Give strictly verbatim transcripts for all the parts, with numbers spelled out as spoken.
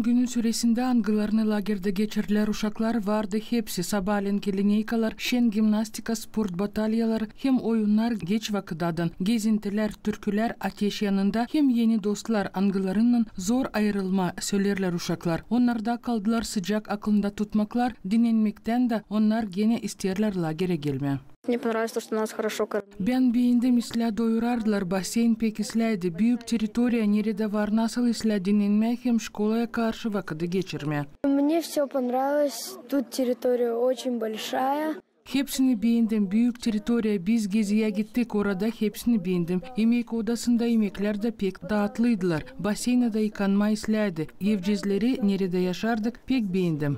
Günün süresindä, angılarını lagerdä geçirdilär uşaklar, vardı hepsi: sabaalän lineykalar, şen gimnastika, sport batalyaları hem oyunnar geç vakıdadan, gezintilär, türkülär ateş yanında hem eni dostlar, angılarınnan zor ayırılma, söleerlär uşaklar. Onnarda kaldılar sıcak aklında tutmaklar, dinenmektän dä onnar genä isteerlär lagerä gelmää. Мне понравилось то, что нас хорошо кормили. Bän beendim, islää doyurardılar, baseyn pek isläydi, büük territoriya, neredä var nasıl islää dinenmää hem şkolaya karşı vakıdı geçirmää. Мне всё понравилось. Тут территория очень большая. Hepsini beendim, büük territoriya, biz geziyä gittik orada, hepsini beendim. Imek odasında imeklär dä pek datlıydılar, baseynada yıkanmaa isläydi, evcezleri, neredä yaşardık, pek beendim.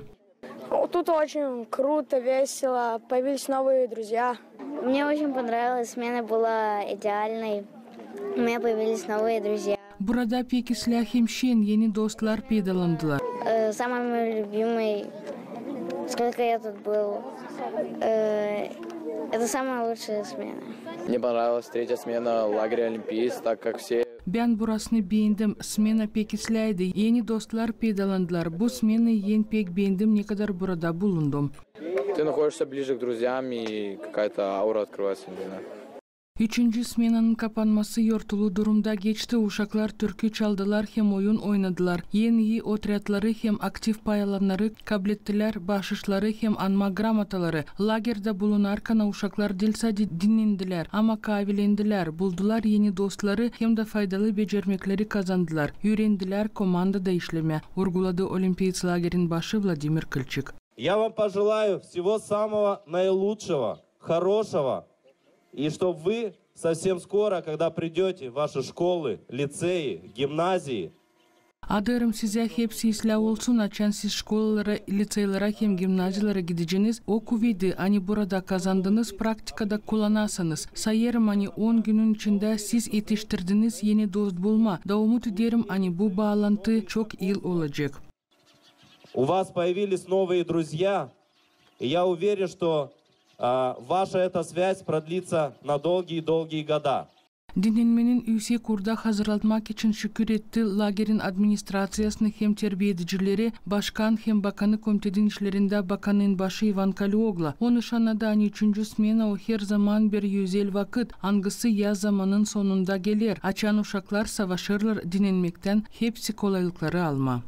Тут очень круто, весело, появились новые друзья. Мне очень понравилось, смена была идеальной. У меня появились новые друзья. Burada pek islää hem şen, eni dostlar peydalandılar. Э, самый мой любимый, сколько я тут был, э, это самая лучшая смена. Мне понравилась третья смена лагеря «Олимпиец», так как все Bän burasını beendim, smena pek isläydi, eni dostlar peydalandılar. Bu smenayı bän pek beendim, nekadar burada bulundum. Ты находишься ближе к друзьям, и какая-то аура открывается, не знаю. Üçüncü smenanın kapanması yortulu durumda geçti. Uşaklar türkü çaldılar hem oyun oynadılar. En ii otrâtları hem aktiv pay alannarı kablettilär baaşışları hem anma gramotaları. Lagerdä bulunarkana uşaklar diil sade dinendilär, ama kaavilendilär, buldular eni dostları hem dä faydalı becermekleri kazandılar, üürendilär komandada işlemää, urguladı «Олимпиец» lagerin başı Vladimir Kılçık. Я вам пожелаю всего самого наилучшего, хорошего, и чтоб вы совсем скоро, когда придёте в ваши школы, лицеи, гимназии, Adêêrım sizä hepsi islää olsun, açan siz şkolalara, liţeylerä hem gimnaziyalara gideceniz, o kuvedi, ani burada kazandınız, praktikada kullanasınız. Sayêrım, ani on günün içindä siz etiştirdiniz eni dost bulmaa, da umut ederim, ani bu baalantı çok il olacek. У вас появились новые друзья, и я уверен, что, а, ваша эта связь продлится на долгие-долгие года. Dinenmenin üüsek urda hazırlatmak için şükür etti lagerin administraţiyasını hem terbiyedicileri, başkan hem bakanı komitetın işlerindä bakanın başı İvan Kaliogla. O nışannadı, ani üçüncü smena o herzaman bir özel vakıt, angısı yaz zamanın sonunda geler, açan uşaklar savaşêrlar dinenmektän hepsi kolaylıkları almaa.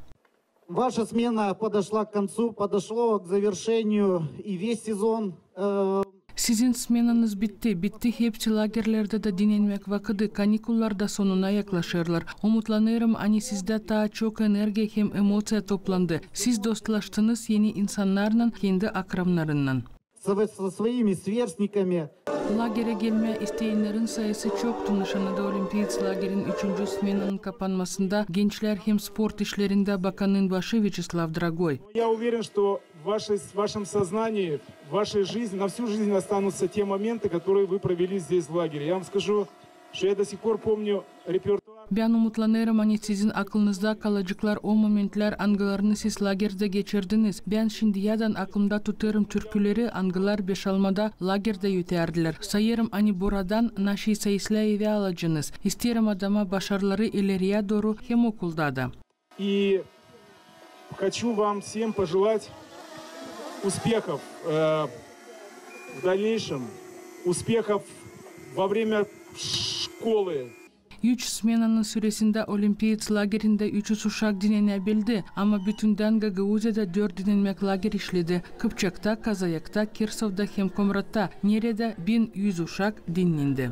Ваша смена подошла к концу, подошло к завершению и весь сезон, э, Sizin smenanız bitti, bitti hepsi lagerlerdä dä dinenmäk vakıdı, kanikullar da sonuna yaklaşêrlar. Umutlanêrım, ani sizdä taa çok energiya hem emoţiya toplandı. Siz dostlaştınız eni insannarnan, kendi akranlarınnan. Со, со своими сверстниками. Lagerä gelmää isteyännärin sayısı çoktu, nışannadı «Олимпиец» lagerin üçüncü smenanın kapanmasında gençlär hem sport işlerindä bakanın başı Vyaçeslav Drogoy. Я уверен, что в вашей, в вашем сознании, в вашей жизни, на всю жизнь останутся те моменты, которые вы провели здесь, в лагере. Я вам скажу, что я до сих пор помню репертуар. Bän umutlanêrım, ani sizin aklınızda kalaceklar o momentlär, angılarını siz lagerdä geçirdiniz. Bän şindiyädän aklımda tutêrım türküleri, angılar beşalmada lagerdä ötärdilär. Sayêrım, ani buradan naşeysa islää evä alacenız. İsteerim adama başarıları ileriyä dooru hem okulda da. И хочу вам всем пожелать успехов, э, в дальнейшем, успехов во время школы. Üç smenanın süresindä «Олимпиец» lagerindä üç üz uşak dinenäbildi, ama bütündän Gagauziyada dört dinenmäk lager işledi: Kıpçakta, Kazayakta, Kirsovda hem Komratta, neredä bin üz uşak dinendi.